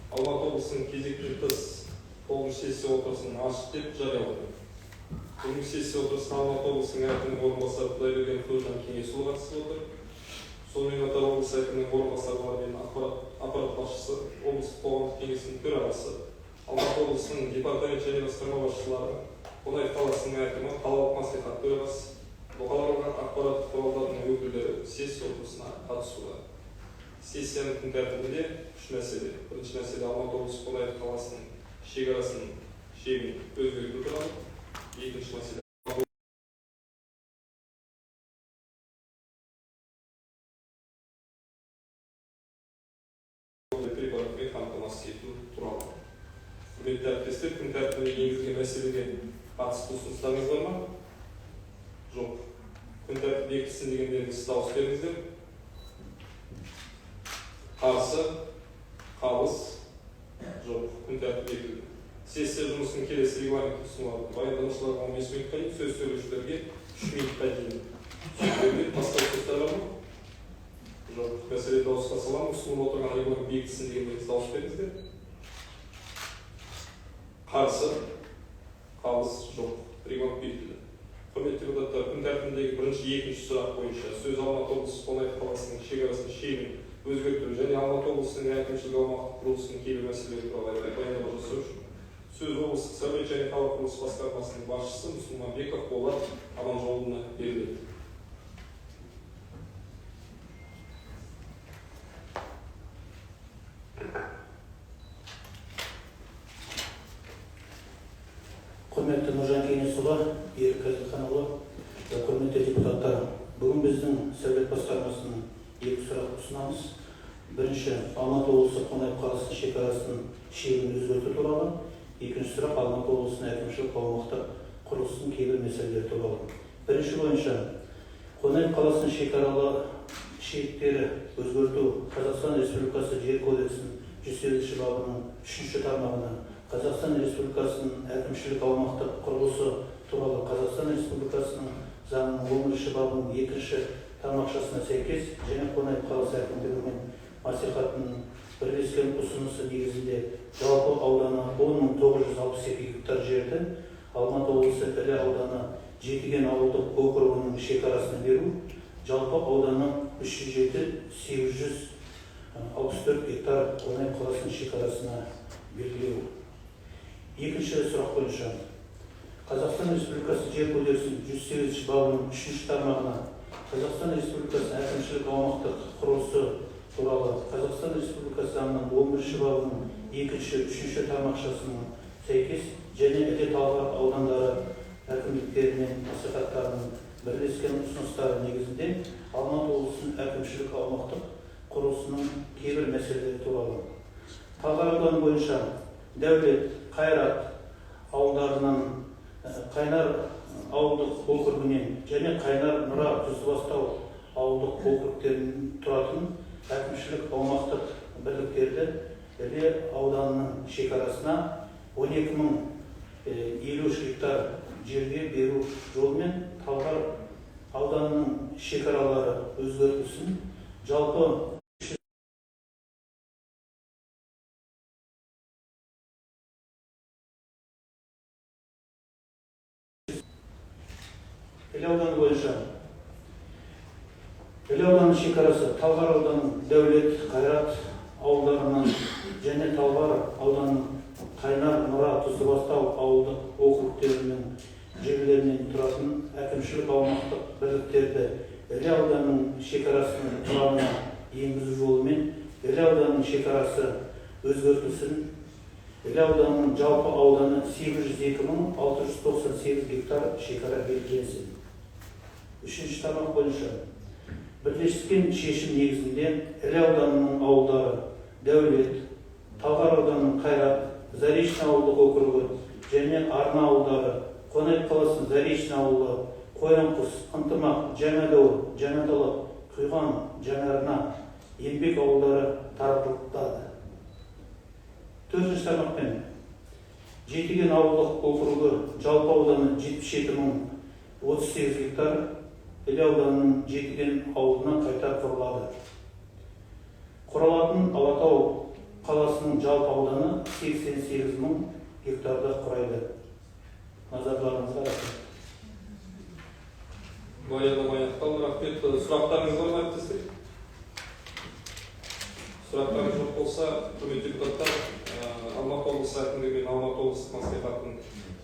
Алматы облысының кезектен тыс тоғызыншы сессия отырысын ашық деп жариялады. Бүгінгі сессия отырысына Алматы облысының әкімінің орынбасары Құдайбергенов Нұржан Кеңесұлы қатысып отыр. Сонымен қатар облыс әкімінің орынбасарлары мен аппарат басшысы, облыстық қоғамдық кеңесінің төрағасы, Алматы облысының департамент және басқарма басшылары, Қонаев қаласының әкімі, қалалық мәслихат төрағасы, бұқаралық ақпарат құралдарының өкілдері сессия отырысына қатысуда. Сессияның күн тәртібінде үш мәселе. Бірінші мәселе Алматы облысы Қонаев қаласының шекарасын шегін өзгерту туралы. Екінші мәселе препаратпен қамтамасыз ету туралы. Құрметті әріптестер, күн тәртібіне енгізілген мәселеге қатысты ұсыныстарыңыз бар ма? Жоқ. Күн тәртібі бекітілсін дегендеріңіз дауыс беріңіздер. Қарсы, қалыс, жоқ. Күн тәртібі бекітілді. Сессия жұмысының келесі регламенті ұсынылады. Баяндамашыларға 15 минутқа дейін, сөз сөйлеушілерге 3 минутқа дейін сөз беріледі. Басқа ұсыныстар бар ма? Жоқ. Мәселе дауысқа саламын. Ұсынылып отырған регламент бекітілсін дегендеріңіз дауыс беріңіздер. Қарсы, қалыс, жоқ. Регламент бекітілді. Құрметті депутаттар, күн тәртібіндегі бірінші, екінші сұрақ бойынша сөз Алматы облысы Қонаев қаласының шекарасын шегін өзгерту және Алматы облысының әкімшілік аумақтық құрылысының кейбір мәселелері туралы баяндама жасау үшін сөз облыстық сәулет және қала құрылысы басқармасының басшысы Мұсылманбеков Болат Аманжолұлына беріледі. Құрметті Нұржан Кеңесұлы, Ерік Әзілханұлы, құрметті депутаттар, бүгін біздің сәулет басқармасының екі сұрақ ұсынамыз. Бірінші, Алматы облысы Қонаев қаласының шекарасының шегін өзгерту туралы. Екінші сұрақ, Алматы облысының әкімшілік аумақтық құрылысының кейбір мәселелері туралы. Бірінші бойынша, Қонаев қаласының шекаралы шектері өзгерту Қазақстан Республикасы Жер кодексінің 108 бабының 3-ші тармағына, Қазақстан Республикасының әкімшілік аумақтық құрылысы туралы Қазақстан Республикасының заңының 11-ші бабының 2-ші тармақшасына сәйкес және Қонаев қаласы әкімдігі мен мәслихатының бірлескен ұсынысы негізінде жалпы ауданы 10 962 гектар жерді Алматы облысы Іле ауданы Жетіген ауылдық округінің шекарасына беру, жалпы ауданы 307 864 гектар Қонаев қаласының шекарасына белгілеу. Екінші сұрақ бойынша Қазақстан Республикасы Жер кодексінің 108 бабының 3-ші тармағына, Қазақстан Республикасы әкімшілік аумақтық құрылысы туралы Қазақстан Республикасы заңының 11-ші бабының 2-ші, 3-ші тармақшасының сәйкес және Іле Талғар аудандары әкімдіктері мен мәслихаттарының бірлескен ұсыныстары негізінде Алматы облысының әкімшілік аумақтық құрылысының кейбір мәселелері туралы. Талғар ауданы бойынша Дәулет, Қайрат ауылдарынан, Қайнар ауылдық округінен және Қайнар, Нұра, Тұздыбастау ауылдық округтерінен тұратын әкімшілік аумақтық бірліктерді Іле ауданының шекарасына 12 053 гектар жерге беру жолымен Талғар ауданының шекаралары өзгертілсін, жалпы Іле ауданы бойынша Іле ауданының шекарасы Талғар ауданының Дәулет, Қайрат ауылдарынан және Талғар ауданының Қайнар, Нұра, Тұздыбастау ауылдық округтерінің жерлерінен тұратын әкімшілік аумақтық бірліктерді Іле ауданының шекарасының құрамына енгізу жолымен Іле ауданының шекарасы өзгертілсін, Іле ауданының жалпы ауданы 802 698 гектар шекара белгіленсін. Үшінші тармақ бойынша бірлескен шешім негізінде Іле ауданының ауылдары Дәулет, Талғар ауданының Қайрат, Заречный ауылдық округі және Арна ауылдары, Қонаев қаласының Заречный ауылы, Қоянқұс, Ынтымақ, Жаңадауыл, Жаңаталап, Құйған, Жаңаарна, Еңбек ауылдары таратылады. Төртінші тармақпен Жетіген ауылдық округі жалпы ауданы 77 038 гектар Іле ауданының Жетіген ауылына қайта құрылады. Құралатын Алатау қаласының Оның жалпы ауданы 88 мың гектарды құрайды. Назарларыңызға рахмет. Баяндама аяқталды, рахмет. Сұрақтарыңыз бар ма, әріптестер? Сұрақтарыңыз жоқ болса, құрметті депутаттар, Алматы облысы әкімдігі мен Алматы облыстық мәслихатының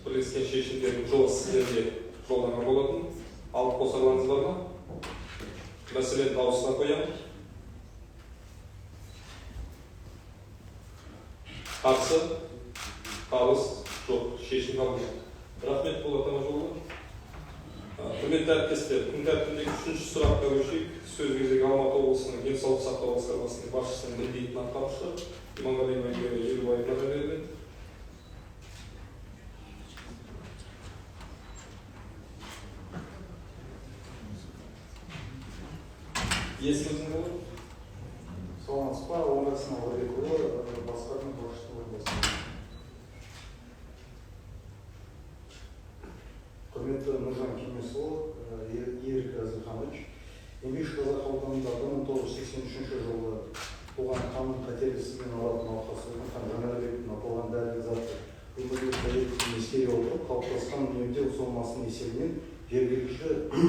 бірлескен шешімдерінің жобасы сіздерге жолданған болатын. Алып қосарларыңыз бар ма? Мәселені дауысқа қоямын. Қарсы? Қалыс? Жоқ. Шешім қабылданды. Рахмет, Болат Аманжолұлы. Құрметті әріптестер, күн тәртібіндегі үшінші сұраққа көшейік. Сөз кезегі Алматы облысының денсаулық сақтау басқармасының басшысының міндетін атқарушы Иманғалиева Айгерім Елубаевнаға беріледі. Есіміңіз кім болады? Саламатсыз ба, Оңғарсын Алғабекұлы, басқарма басшысының орынбасары. Құрметті Нұржан Кеңесұлы, Ерік Әзілханович, Еңбекшіқазақ ауданында 1983 жылы туған қанның қатерлі ісігімен ауыратын науқас Өмірхан Жанәділбековтің аталған дәрілік затты өмірлік қажеттілігін ескере отырып, қалыптасқан үнемдеу сомасының есебінен жергілікті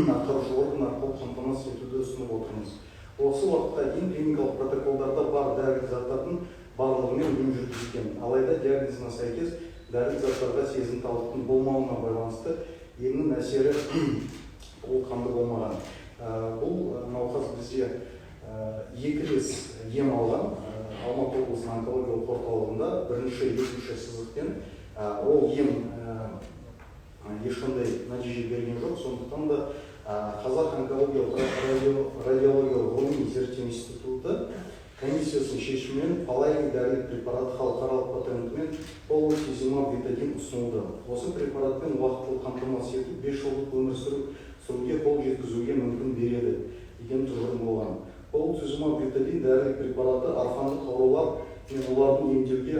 атқарушы орган арқылы қамтамасыз етуді ұсынып отырмыз. Осы уақытқа дейін клиникалық протоколдарда бар дәрілік заттардың барлығымен ем жүргізілген. Алайда диагнозына сәйкес дәрілік заттарға сезімталдықтың болмауына байланысты емнің әсері толыққанды болмаған. Бұл науқас бізде екі рет ем алған. Алматы облысының онкологиялық орталығында бірінші, екінші сызықпен. Ол ем ешқандай нәтиже берген жоқ. Сондықтан да Қазақ онкологиялық радиологиялық ғылыми зерттеу институты комиссиясының шешімімен паллави дәрілік препараты халықаралық патентімен полотизумаб бетадин ұсынылды. Осы препаратпен уақытылы қамтамасыз ету 5 жылдық өмір сүруге қол жеткізуге мүмкін береді деген тұжырым болған. Полотизумаб бетадин дәрілік препараты орфандық аурулар мен олардың емдеуге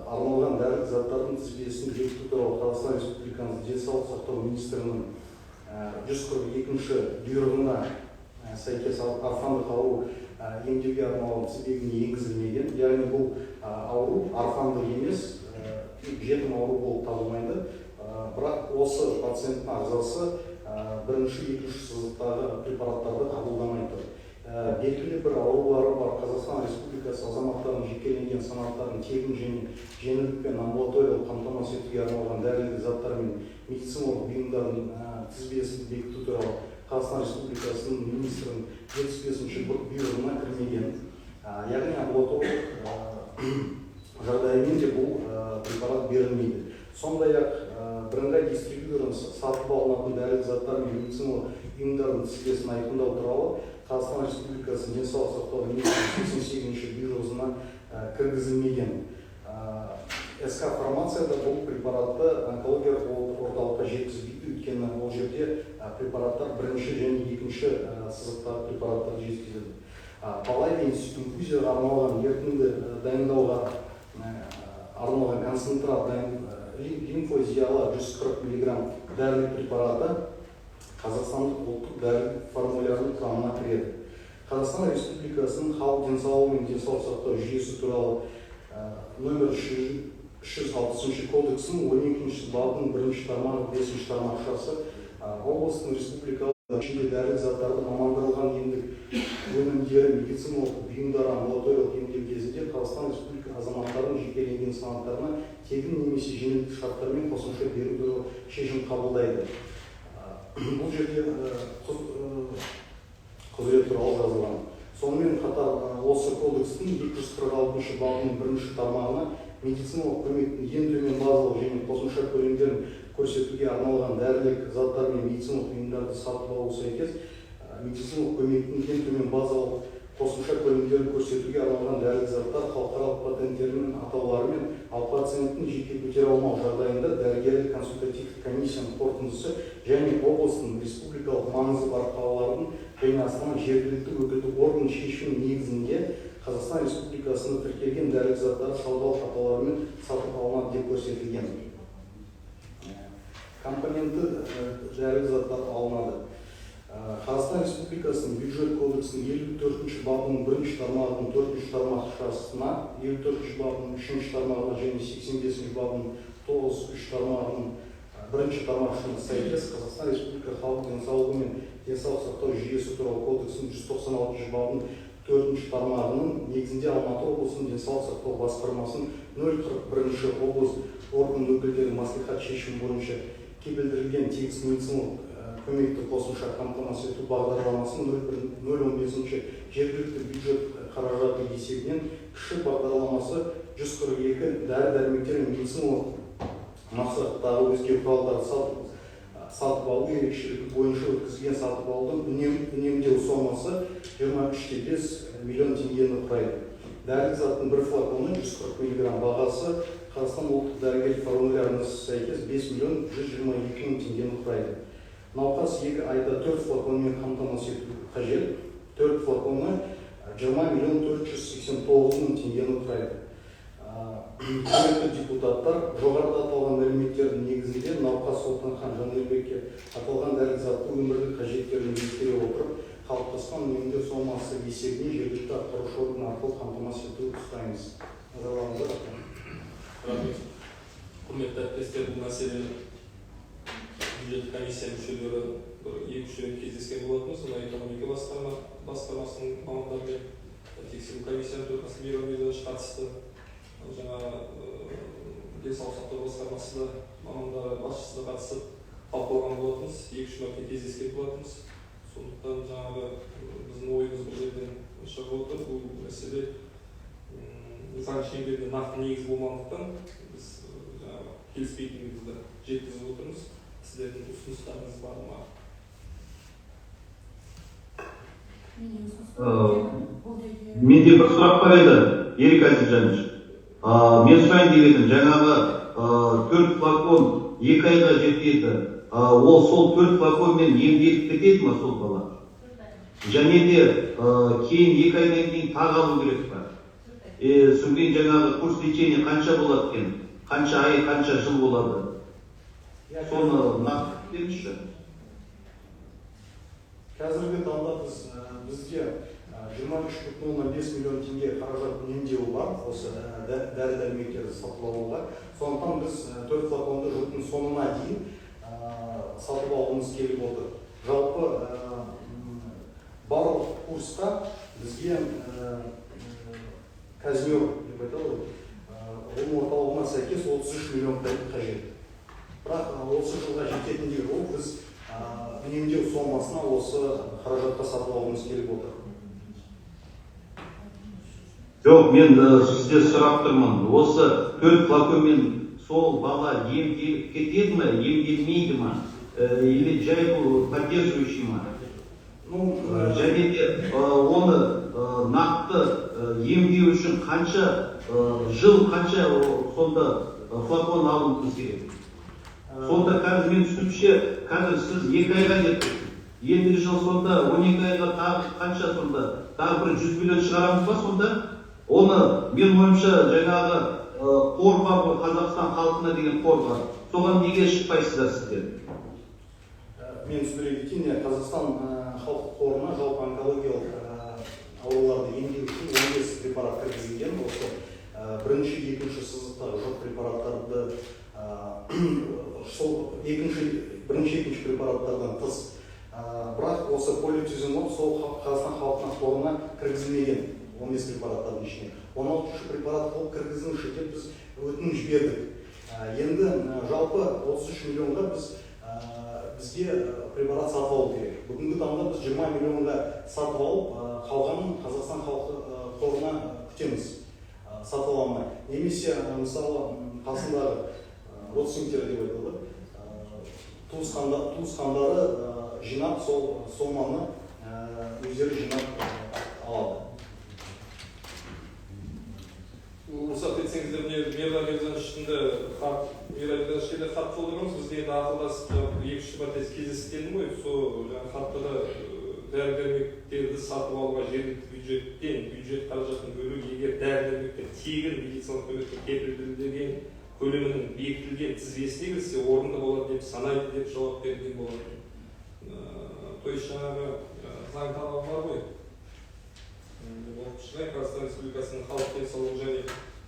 арналған дәрілік заттардың тізбесін бекіту туралы Қазақстан Республикасының денсаулық сақтау министрінің 142 бұйрығына сәйкес орфандық ауру емдеуге арналған тізбегіне енгізілмеген. Яғни бұл ауру орфанды емес, жетім ауру болып табылмайды. Бірақ осы пациенттің ағзасы бірінші, екінші сызықтағы препараттарды қабылдамай тұр. Белгілі бір аурулары бар Қазақстан Республикасы азаматтарының жекеленген санаттарын тегін және жеңілдікпен амбулаториялық қамтамасыз етуге арналған дәрілік заттар мен медициналық бұйымдардың тізбесін бекіту туралы Қазақстан Республикасының министрінің 75-ші бұйрығына кірмеген. Яғни амбулаториялық жағдайымен де бұл препарат берілмейді. Сондай-ақ бірыңғай дистрибьюторын сатып алынатын дәрілік заттар мен медициналық ұйымдардың тізбесін айқындау туралы Қазақстан Республикасының денсаулық сақтау министрінің 88-ші бұйрығына кіргізілмеген. СК фармацияда бұл препаратты онкологиялық орталыққа жеткізбейді, өйткені ол жерде препараттар бірінші және екінші сызықтағы препараттарды жеткізеді. Паллави инфузияға арналған ерітінді дайындауға арналған концентрат лимфозиала 140 мг дәрілік препараты Қазақстандық ұлттық дәрілік формулярының құрамына кіреді. Қазақстан Республикасының халық денсаулығы мен денсаулық сақтау жүйесі туралы нөмір 360 кодексінің 12 бабының 1 тармағы 5 тармақшасы облыстың республикалық ішінде дәрілік заттарды мамандырылған емдік өнімдері, медициналық бұйымдары амбулаториялық емдеу кезінде Қазақстан Республика азаматтарының жекеленген санаттарына тегін немесе жеңілдікті шарттармен қосымша беру туралы шешім қабылдайды. Бұл жерде құзырет туралы жазылған. Сонымен қатар осы кодекстің 246 бабының 1 тармағына медициналық көмектің ең төмен базалық және қосымша көлемдерін көрсетуге арналған дәрілік заттар мен медициналық ұйымдарды сатып алу сәйкес медициналық көмектің ең төмен базалық қосымша көлемдерін көрсетуге арналған дәрілік заттар халықаралық патенттерінің атауларымен, ал пациенттің жеке көтере алмау жағдайында дәрігерлік консультативтік комиссияның қорытындысы және облыстың республикалық маңызы бар қалалардың және Астана жергілікті өкілдік орган шешімі негізінде Қазақстан Республикасында тіркелген дәрілік заттар саудалық атауларымен сатып алынады деп көрсетілген. Компоненті дәрілік заттар алынады. Қазақстан Республикасының бюджет кодексінің 54 бабының 1 тармағының 4 тармақшасына, 54 бабының 3 тармағына және 85 бабының 9.3 тармағының 1 тармақшасына сәйкес Қазақстан Республика халық денсаулығы мен денсаулық сақтау жүйесі туралы кодексінің 196 бабының 4 тармағының негізінде Алматы облысының денсаулық сақтау басқармасының 041 облыс орган өкілдері мәслихат шешімі бойынша кепілдірілген тегіс медициналық көмекті қосымша қамтамасыз ету бағдарламасының 0,15 жергілікті бюджет қаражаты есебінен кіші бағдарламасы 142 дәрі-дәрмектер мен медициналық мақсаттағы өзге құралдарды сатып алу ерекшелігі бойынша өткізілген сатып алудың үнемдеу сомасы 23,5 миллион теңгені құрайды. Дәрілік заттың бір флаконы 140 мг бағасы Қазақстан ұлттық дәрігерлік формулярына сәйкес 5 миллион 122 мың теңгені құрайды. Науқас 2 айда 4 флаконмен қамтамасыз ету қажет. 4 флаконы 20 миллион 489 мың теңгені құрайды. Құрметті депутаттар, жоғарыда аталған мәліметтердің негізінде науқас Солтанхан Жанелбекке аталған дәрілік затты өмірлік қажеттерін ескере отырып, қалыптасқан үнемдеу сомасы есебінен жергілікті атқарушы орган арқылы қамтамасыз етуді сұраймыз. Назарларыңызға рахмет. Рахмет. Құрметті әріптестер, бұл мәселені бюджет комиссия мүшелері бір 2-3 рет кездескен болатынбыз. Мына экономика басқармасының мамандарымен, тексеру комиссияның төрағасы Мейрам Мирзанович қатысты. Жаңа денсаулық сақтау басқармасы да мамандары, басшысы да қатысып талқылаған болатынбыз, 2-3 мәрте кездескен болатынбыз. Сондықтан жаңағы біздің ойымыз бір жерден шығып отыр. Бұл мәселе заң шеңберінде нақты негіз болмағандықтан біз жаңағы келіспейтінімізді жеткізіп отырмыз. Сіздердің ұсыныстарыңыз бар ма? Менде бір сұрақ бар еді, Ерік Әзіржанович. Мен сұрайын деп едім, жаңағы 4 флакон 2 айға жетеді. Ол сол 4 флаконмен емделіп кетеді ма сол бала? Және де кейін 2 айдан кейін тағы алу керек па? Содан кейін жаңағы курс лечения қанша болады екен? Қанша ай, қанша жыл болады? Соны нақты беріңізші. Қазіргі таңда бізде 23,5 миллион теңге қаражат үнемдеуі бар осы дәрі-дәрмектерді сатып алуға. Сондықтан біз 4 флаконды жылдың соңына дейін сатып алғымыз келіп отыр. Жалпы барлық курсқа бізге Казнер деп айтады ғой, ғылым орталығына сәйкес 33 миллион қажет. Бірақ осы жылға жететіндей қылып біз үнемдеу сомасына осы қаражатқа сатып алғымыз келіп отыр. Жоқ, мен сізде сұрап тұрмын. Осы 4 флаконмен сол бала емделіп кетеді ме, емделмейді ме? Или жай бұл поддерживающий ма? Және де оны нақты емдеу үшін қанша жыл, қанша сонда флакон алуымыз керек? Сонда қазір мен түсінікше, қазір сіз 2 айға жеттіңіз. Ендігі жыл сонда 12 айға тағы қанша сонда? Тағы бір 100 миллион шығарамыз ба сонда? Оны мен ойымша жаңағы қор бар ғой, Қазақстан халқына деген қор бар. Соған неге шықпайсыздар сіздер? Мен түсіндіре кетейін, Қазақстан халық қорына жалпы онкологиялық ауруларды емдеу үшін 15 препарат кіргізілген. Осы бірінші, екінші сызықтағы жоқ препараттарды, сол бірінші, екінші препараттардан тыс. Бірақ осы полиутизумаб сол Қазақстан халқына қорына кіргізілмеген 15 препараттардың ішіне. 16 препарат қылып кіргізіңізші деп біз өтінім жібердік. Енді жалпы 33 миллионға бізге препарат сатып алу керек. Бүгінгі таңда біз 20 миллионға сатып алып, қалғанын Қазақстан халқы қорына күтеміз. Сатып ала алмай. Немесе, мысалы, қасындағы родственниктер деп айтады, туысқандары жинап сол соманы өздері жинап алады. Рұқсат етсеңіздер, Мейрам Мирзановичтің де хат, Мейрам Мирзановичке де хат жолдағанбыз. Біз енді ақылдасып, екі-үш мәрте кездесіп келдім ғой. Сол жаңағы хатта да дәрі-дәрмектерді сатып алуға жергілікті бюджеттен бюджет қаражатын бөлу, егер дәрі-дәрмектер тегін медициналық көмекке кепілдірілген көлемінің бекітілген тізбесіне кірсе орынды болады деп санайды деп жауап берген болатын. То есть жаңағы заң талабы бар ғой. Оқып шығайын. Қазақстан Республикасының халық денсаулығы және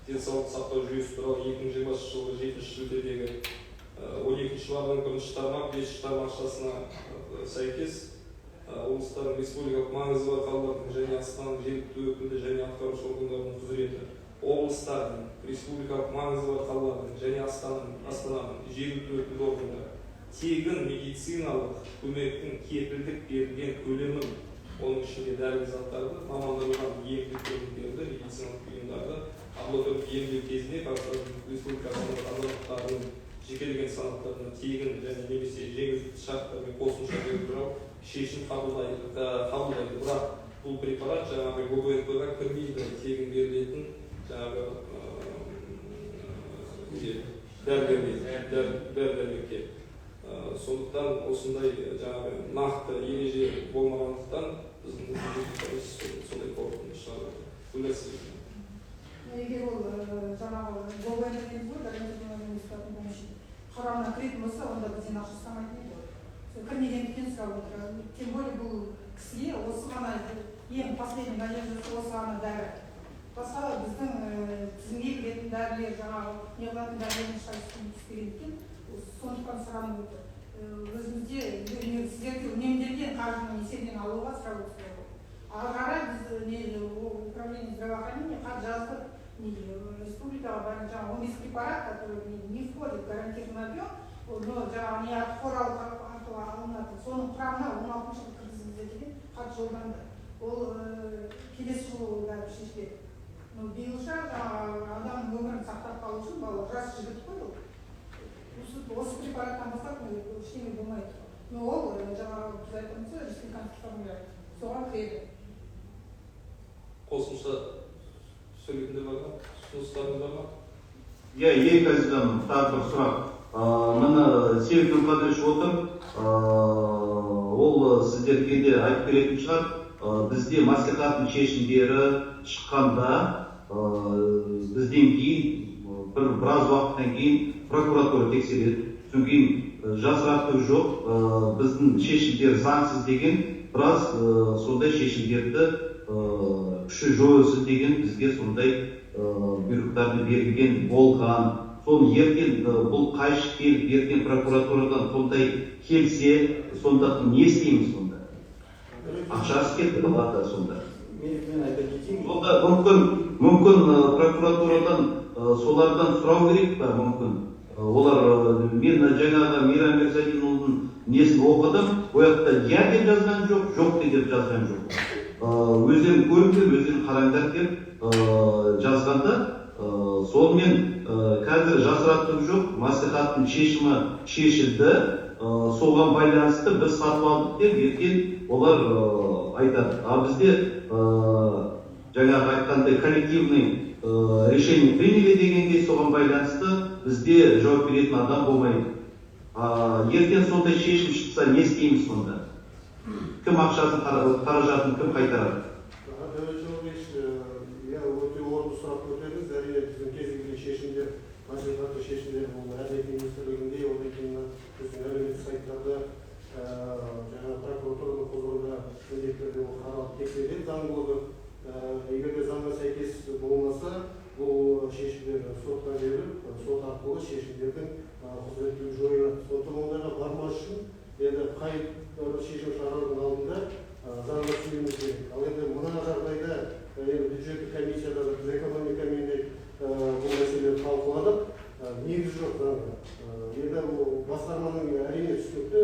денсаулық сақтау жүйесі туралы 2020 жылғы 7 шілдедегі 12-бабының бірінші тармақ, бесінші тармақшасына сәйкес, облыстардың, республикалық маңызы бар қалалардың және астананың жергілікті өкілді және атқарушы органдарының құзыреті облыстардың, республикалық маңызы бар қалалардың және астананың жергілікті өкілді органдары тегін медициналық көмектің кепілдік берілген көлемін, оның ішінде дәрілік заттарды, мамандандырылған емдік көмектерді, медициналық бұйымдарды амбулаториялық емдеу кезінде Қазақстан Республикасының азаматтарының жекелеген санаттарына тегін және немесе жеңілдікті шарттармен қосымша беру туралы шешім қабылдайды. Бірақ бұл препарат жаңағы ГОБМП ға кірмейді, тегін берілетін жаңағы неге, дәрі-дәрмекке. Сондықтан осындай жаңағы нақты ереже болмағандықтан, біздің бюджеттік комиссия сондай қорытынды шығарып отыр. Гүлнәр. Егер ол жаңағы ГОБМП дейміз ғой, гарантированная бесплатной помощи құрамына кіретін болса, онда бізден ақша сұрамайтын еді ғой. Сол кірмегендіктен сұрап отыр. Тем более бұл кісіге осы ғана, ең последний надеждасы осы ғана дәрі. Басқа біздің тізімге кіретін дәрілер, жаңағы не қылатын дәрілердің ешқайсысы түспегендіктен, сондықтан сұранып отыр. Өзімізде сіздерге үнемделген қаржының есебінен алуға сұрап отырсыздар ғой. Ары қарай біз не, управление здравоохранения хат жаздық не, республикаға бәрін, жаңағы 15 препарат, который не входит в гарантированный объем, но жаңағы не қор арқылы алынатын, соның құрамына 16-жылы кіргізіңіздер деген хат жолданды. Ол келесі жылы ол бәрі шешіледі. Но биылша жаңағы адамның өмірін сақтап қалу үшін, бала жас жігіт қой ол, осы препараттан басқа ештеңе болмайды. Но ол жаңағы біз айтамыз ғой, республиканский формуляр, соған кіреді. Қосымша сөйлейтіндер бар ма? Ұсыныстарыңыз бар ма? Иә, Ерік Азизанов, тағы бір сұрақ. Міне, Серік Нұрқадырович отыр. Ол сіздерге де айтып беретін шығар. Бізде мәслихаттың шешімдері шыққанда, бізден кейін біраз уақыттан кейін прокуратура тексереді. Содан кейін жасыратыны жоқ, біздің шешімдер заңсыз деген біраз сондай шешімдерді күші жойылсын деген бізге сондай бұйрықтарды берілген болған. Соны ертең бұл қайшы келіп, ертең прокуратурадан сондай келсе, сонда не істейміз сонда? Ақшасы кетті қалады сонда. Мен айта кетейін. Сонда мүмкін прокуратурадан солардан сұрау керек па мүмкін? Олар мен жаңағы Мейрам Бекзадинұлының несін оқыдым, ол жақта иә деп жазған жоқ, жоқ деп жазған жоқ. Өздерің көріңдер, өздерің қараңдар деп жазғанда, сонымен қазір жасыратыны жоқ, мәслихаттың шешімі шешілді, соған байланысты біз сатып алдық деп ертең олар айтады. А бізде жаңағы айтқандай коллективный решение приняли дегенге, соған байланысты бізде жауап беретін адам болмайды. А ертең сондай шешім шықса, не істейміз сонда? Кім ақшасын, қаражатын кім қайтарады? Дәулет Жолдыбекович, иә, өте орынды сұрақ көтердіңіз. Әрине, біздің кез келген шешімдер, мәслихаттың шешімдері, бұл Әділет министрлігінде, одан кейін мына біздің әлеуметтік сайттарда, жаңағы прокуратураның құзырында міндетті түрде ол қаралып тексеріледі заңдылығы. Егер де заңға сәйкес болмаса, бұл шешімдер сотқа беріліп, сот арқылы шешімдердің құзыреттілігі жойылады. Сондықтан ондайға бармас үшін енді қай бір шешім шығарардың алдында заңға сүйенуіміз керек. Ал енді мына жағдайда енді бюджеттік комиссияда да біз экономикамен де бұл мәселені талқыладық. Негіз жоқ заңда. Енді ол басқарманың, әрине, түсінікті,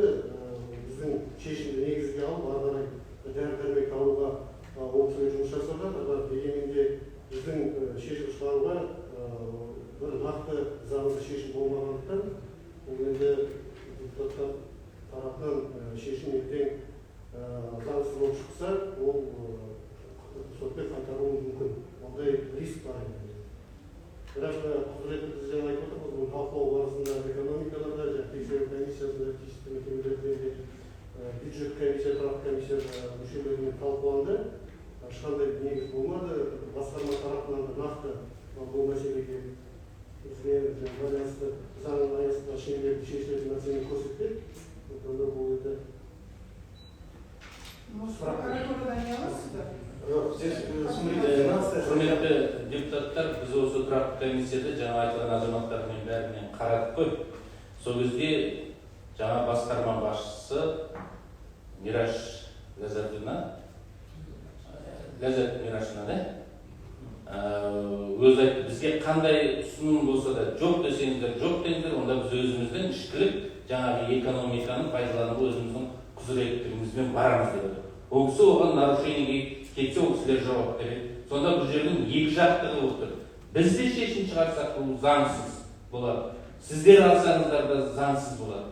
біздің шешімді негізге алып, ары қарай дәрі дәрмек алуға ол кісілер жұмыс жасап жатыр. Бірақ дегенмен де біздің шешім шығаруға бір нақты заңды шешім болмағандықтан, бұл енді депутаттар тарапынан шешім ертең заңсыз болып шықса, ол сотпен қайтаруы мүмкін. Ондай риск бар енді. Бірақ құзыретті біз жаңа айтып отырмыз, бұл талқылау барысында экономикада да, жаңағы тексеру комиссиясында, тиісті мекемелерде де, бюджет комиссия, тұрақты комиссия мүшелерімен талқыланды. Ешқандай негіз болмады. Басқарма тарапынан да нақты бұл мәселеге бізге жаңа байланысты заң аясында шеңберде шешілетін мәселені көрсетпеді. Сондықтан да бұл енді Может, прокуратурадан не аласыздар? Жоқ, здесь, смотрите, 12 статья. Құрметті депутаттар, біз осы тұрақты комиссияда жаңа айтылған азаматтармен бәрімен қарадық қой. Сол кезде жаңа басқарма басшысы Мираш Ләззатовна, Ләззат Мирашовна да, өзі айтты, бізге қандай ұсыным болса да, жоқ десеңіздер, жоқ деңіздер, онда біз өзіміздің ішкілік жаңағы экономиканы пайдалануға өзіміздің құзыреттілігімізбен барамыз деп отыр. Ол кісі оған нарушениеге кетсе, ол кісілер жауап береді. Сонда бұл жердің екі жақтығы болып тұр. Біз де шешім шығарсақ, бұл заңсыз болады. Сіздер алсаңыздар да заңсыз болады.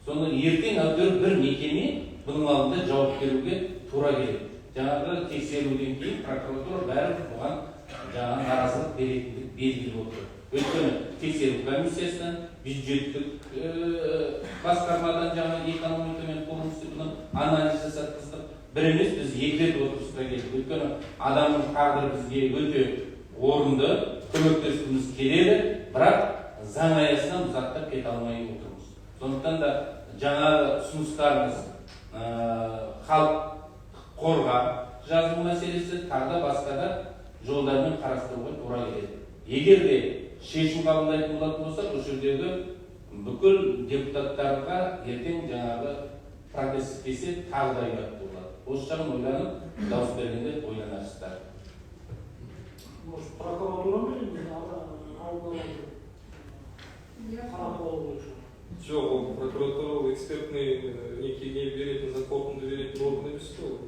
Сонда ертең әйтеуір бір мекеме бұның алдында жауап беруге тура келеді. Жаңағы тексеруден кейін прокуратура бәрі бұған жаңағы наразылық беретіндігі белгілі болып тұр. Өйткені тексеру комиссиясынан, бюджеттік басқармадан жаңағы экономикамен полностью бұны анализ жасатқыздық. Бір емес, біз екі рет отырысқа келдік. Өйткені адамның тағдыры бізге өте орынды, көмектескіміз келеді, бірақ заң аясынан біз аттап кете алмай отырмыз. Сондықтан да жаңағы ұсыныстарыңыз, халық қорға жазу мәселесі, тағы да басқа да жолдармен қарастыруға тура келеді. Егер де шешім қабылдайтын болатын болсақ, осы жердегі бүкіл депутаттарға ертең жаңағы протест келсе, тағы да ұят болады. Осы жағын ойланып, дауыс бергенде ойланасыздар. Может, прокуратура мен алдын ала қаратып алу керек шығар. Жоқ, ол прокуратура, ол экспертный неке не беретін, қорытынды беретін орган емес қой ол.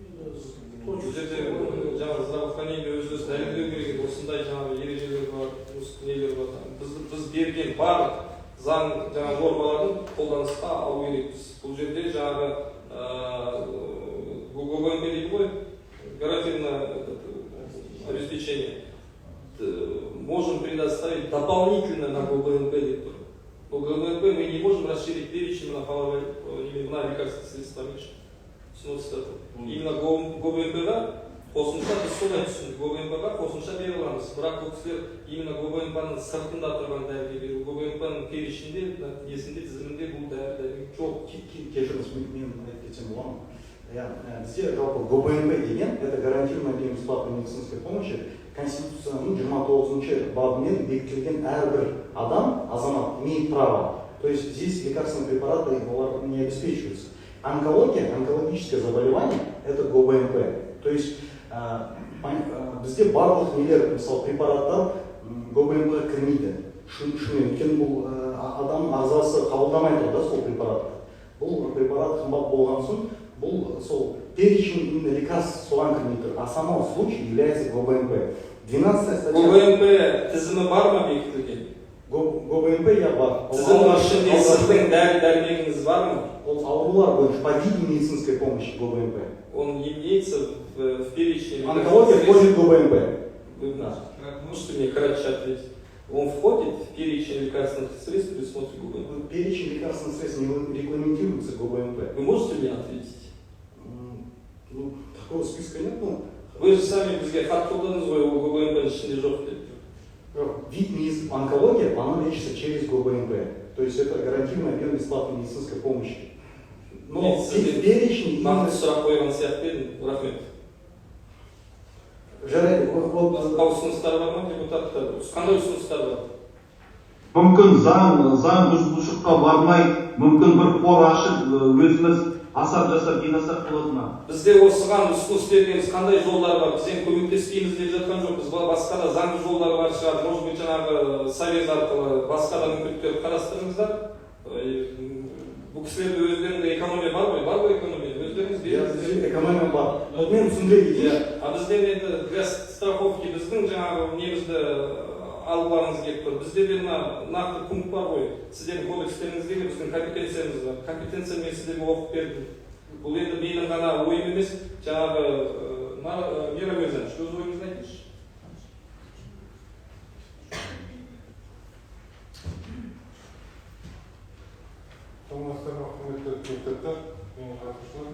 Енді Бұл жерде жаңағы здравоохранение өз өзін дәлелдеу керек еді. Осындай жаңағы ережелер бар, осы нелер бар. Біз берген барлық заң жаңағы нормаларын қолданысқа алу керекпіз. Бұл жерде жаңағы ГОБМП дейді ғой, гарантированное обеспечение. Можем предоставить дополнительно на ГОБМП деп тұр. Но ГОБМП мы не можем расширить перечень на мына лекарственные средства меньше. Түсініп. Именно ГОБМП-ға қосымша, біз солай түсіндік, ГОБМП-ға қосымша бере аламыз. Бірақ бұл кісілер именно ГОБМП-ның сыртында тұрған дәріге беру, ГОБМП-ның перечінде, несінде, тізімінде бұл дәрі дәрмек жоқ. Кешіріңіз, мен айтып кетсем бола ма? Иә, бізде жалпы ГОБМП деген это гарантированный объем бесплатной медицинской помощи. Конституцияның 29-шы бабымен бекітілген, әрбір адам, азамат имеет право. То есть здесь лекарственные препараты олар не обеспечиваются. Онкология, онкологическое заболевание это ГОБМП. То есть бізде барлық нелер, мысалы, препараттар ГОБМП кірмейді. Шынымен, өйткені бұл адамның ағзасы қабылдамай тұр да сол препаратты. Бұл препарат қымбат болған соң, бұл сол перечень именно лекарств соған кірмей тұр. А самом случае является ГОБМП. 12 статья. ГОБМП тізімі бар ма бекітілген? ГОБМП я бар. Ол Тізімнің ішінде сіздің дәрі дәрмегіңіз бар ма? Ол аурулар бойынша по виду медицинской помощи ГОБМП. Он имеется в перечне Онкология лекарственных входит в ГОБМП. Вы можете мне кратче ответить? Он входит в перечень лекарственных средств, предусмотренных ГОБМП? Перечень лекарственных средств не регламентируется ГОБМП. Вы можете мне ответить? Ну, такого списка нет, но Вы же сами бізге хат жолдадыңыз ғой, ол ГОБМП-ның ішінде жоқ деп. Вид онкология, она лечится через ГОБМП. То есть это гарантированный объем бесплатной медицинской помощи. Но Мен сізге перечень нақты именно сұрақ қойған сияқты едім, рахмет. Жарайды, вот, Басқа ұсыныстар бар ма, депутаттар? Қандай ұсыныстар бар? Мүмкін заң бұзушылыққа бармай, мүмкін бір қор ашып, өзіміз асап жасап жинасақ болады ма? Бізде осыған ұсыныс бергенбіз, қандай жолдар бар? Біз енді көмектеспейміз деп жатқан жоқпыз. Басқа да заңды жолдар бар шығар. Может быть, жаңағы совет арқылы басқа да мүмкіндіктер қарастырыңыздар. Бұл кісілерде өздерінде экономия бар ғой, бар ғой экономия. Өздеріңіз Я беріңіздер. Экономия бар. Вот мен түсіндіре кетейінші. Иә. А бізден енді для страховки біздің жаңағы немізді алғыларыңыз келіп тұр. Бізде де мына нақты пункт бар ғой. Сіздердің кодекстеріңізде де біздің компетенциямыз бар. Компетенция мен сіздерге оқып бердім. Бұл енді менің ғана ойым емес, жаңағы Мира Мирзанович, өз ойыңызды айтыңызшы. Саламатсыздар ма, құрметті депутаттар, менің қатысушылар.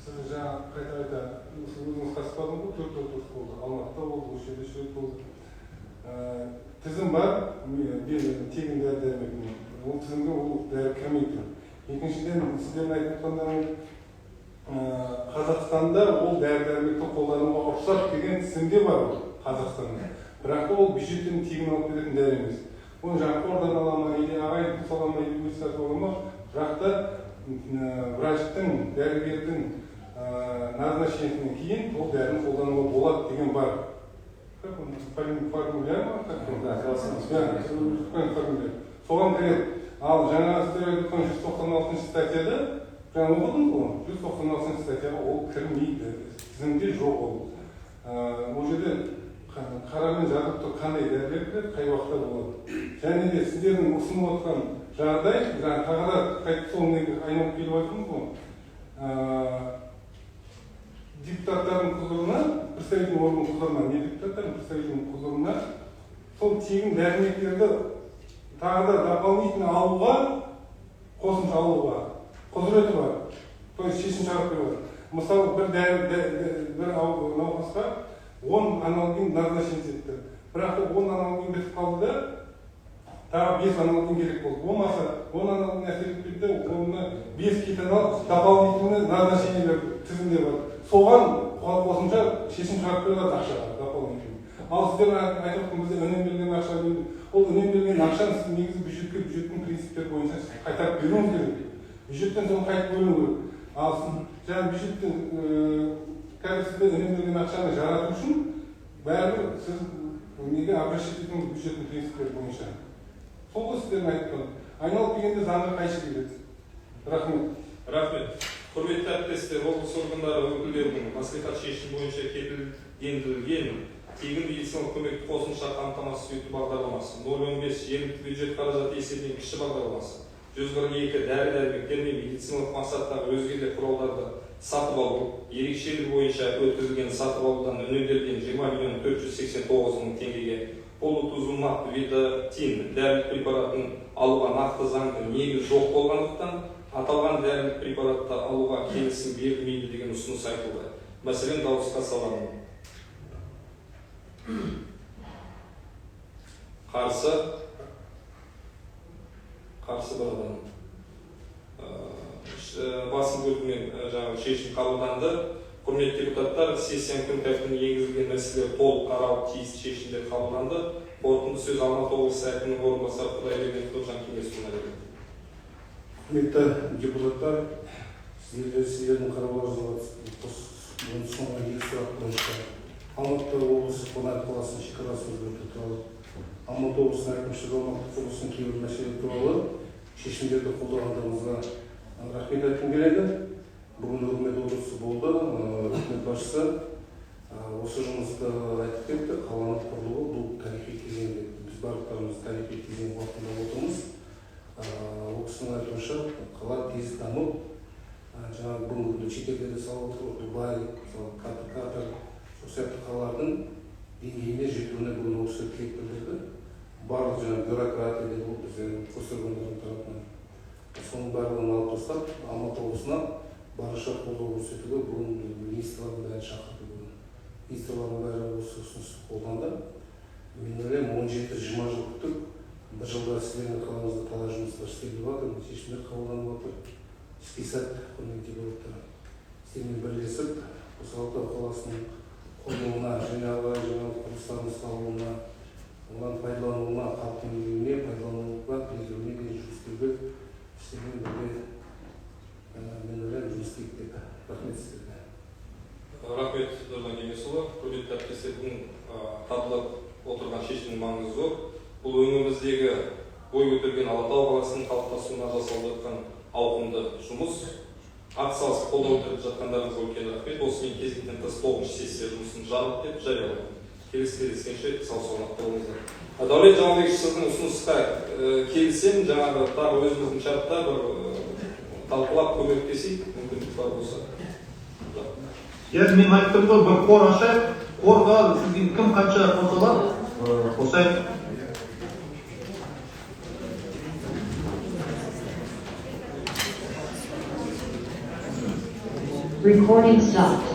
Сіз жаңа қайта қайта сіз өзіңіз қатыспадыңыз ғой, төрт отырыс болды, Алматыда болды, осы жерде үш рет болды. Тізім бар, тегін дәрі дәрмегінің. Ол тізімге ол дәрі кірмей тұр. Екіншіден, сіздердің айтып отқандарыңыз Қазақстанда ол дәрі-дәрмекті қолдануға рұқсат деген тізімде бар ол Қазақстанда. Бірақ ол бюджеттен тегін алып беретін дәрі емес. Оны жаңағы қордан ала ма, или ағайын туыс ала ма, или өзі сатып ала ма, бірақ та врачтың, дәрігердің назначениесінен кейін ол дәріні қолдануға болады деген бар. Как он, формуляр ма? Как он? Да, формуляр. Соған кіреді. Ал жаңа сіздер айтқан 196 статьяда, жаңа оқыдыңыз ғой, 196 статьяға ол кірмейді, тізімде жоқ ол. Ол жерде қарамен жазылып тұр, қандай дәрілер кіреді, қай уақытта болады. Және де сіздердің ұсынып отқан жағдай, жаңа тағы да қайтып сол неге айналып келіп жатырмыз ғой. Депутаттардың құзырына, представительный орган құзырына, не депутаттардың, представительный құзырына сол тегін дәрмектерді тағы да дополнительно алуға, қосымша алуға құзыреті бар. То есть шешім шығарып бере алады. Мысалы, бір дәрі, бір науқасқа 10 аналгин назначение етті. Бірақ та 10 аналгин бітіп қалды да, тағы 5 аналгин керек болды. Болмаса 10 аналгин әсер етпейді де, онына 5 кетанал дополнительный назначениелер тізімде бар. Соған қосымша шешім шығарып бере алады ақшаға дополнительный. Ал сіздер айтып отырған бізде үнемделген ақша, ол үнемделген ақшаны сіз негізі бюджетке, бюджеттің принциптері бойынша қайтарып беруіңіз керек. Бюджеттен соны қайтып бөлу керек. Ал сіз жаңа бюджеттен, қазір сізде үнемделген ақшаны жарату үшін бәрібір сіз неге обращать етуіңіз бюджеттің принциптері бойынша. Сол ғой сіздердің айтып тұрған. Айналып келгенде заңға қайшы келеді. Рахмет. Рахмет. Құрметті әріптестер, облыс органдары өкілдерінің мәслихат шешімі бойынша кепілдендірілген тегін медициналық көмекті қосымша қамтамасыз ету бағдарламасы, 0,15 жергілікті бюджет қаражаты есебінен кіші бағдарламасы, 142 дәрі-дәрмектер мен медициналық мақсаттағы өзге де құралдарды сатып алу, ерекшелігі бойынша өткізілген сатып алудан үнемделген 20 миллион 489 мың теңгеге полутузумаб видотин дәрілік препаратын алуға нақты заңды негіз жоқ болғандықтан аталған дәрілік препаратты алуға келісім берілмейді деген ұсыныс айтылды. Мәселен, дауысқа саламын. Қарсы? Қарсы бір адам. Басым бөлігімен жаңағы шешім қабылданды. Құрметті депутаттар, сессияның күн тәртібіне енгізілген мәселелер толық қаралып, тиісті шешімдер қабылданды. Қорытынды сөз Алматы облысы әкімінің орынбасары Құдайберген Нұржан Кеңесұлына берілді. Құрметті депутаттар, сіздердің қарауларыңызға соңғы екі сұрақ бойынша Алматы облысы Қонаев қаласының шекарасын өзгерту туралы, Алматы облысының әкімшілік аумақтық құрылысының кейбір мәселелері туралы шешімдерді қолдағандарыңызға рахмет айтқым келеді. Бүгін үкімет отырысы болды. Үкімет басшысы осы жұмысты айтып кетті. Қаланың құрылуы бұл тарихи кезең деп. Біз барлықтарымыз тарихи кезең уақытында отырмыз. Ол кісінің айтуынша, қала тез дамып, жаңағы бүгінгі күнде шетелде де салып отыр, Дубай, мысалы, Катар, сол сияқты қалалардың деңгейіне жетуіне бүгін ол кісі тілек білдірді. Барлық жаңағы бюрократия деді ғой бізде госоргандардың тарапынан. Соның барлығын алып тастап, Алматы облысына барынша қолдау көрсетуге бүгін министрлардың бәрін шақырды бүгін. Министрлардың бәрі осы ұсынысты қолданды. Мен ойлаймын, 17-20 жыл күттік. Бір жылда сіздердің қалаңызда талай жұмыстар істеліп жатыр, шешімдер қабылданып жатыр. Іске сәт, құрметті депутаттар. Сіздермен бірлесіп, осы Алатау қаласының құрылуына, және ары қарай жаңа құрылыстардың салынуына, одан пайдалануына, халықтың игілігіне пайдалануға, игерілуіне дейін жұмыс істеуге сіздермен бірге, мен ойлаймын, жұмыс істейік деп. Рахмет сіздерге. Рахмет, Нұрлан Кеңесұлы. Құрметті әріптестер, бүгін табылып отырған шешімнің маңызы зор. Бұл өңіріміздегі бой көтерген Алатау қаласының қалыптасуына жасалып жатқан ауқымды жұмыс. Атсалысып қолдау білдіріп жатқандарыңызға үлкен рахмет. Осымен кезектен тыс 9-шы сессия жұмысын жабық деп жариялаймын. Келесі кездескенше сау саламат болыңыздар. Дәулет Жамалбекович, сіздің ұсынысқа келісемін. Жаңағы тағы өзіміздің чатта бір талқылап көмектесейік, мүмкіндік бар болса. Иә, мен айттым ғой, бір қор ашайық. Қорға сізге кім қанша қоса алады, қосайық. Recording stopped.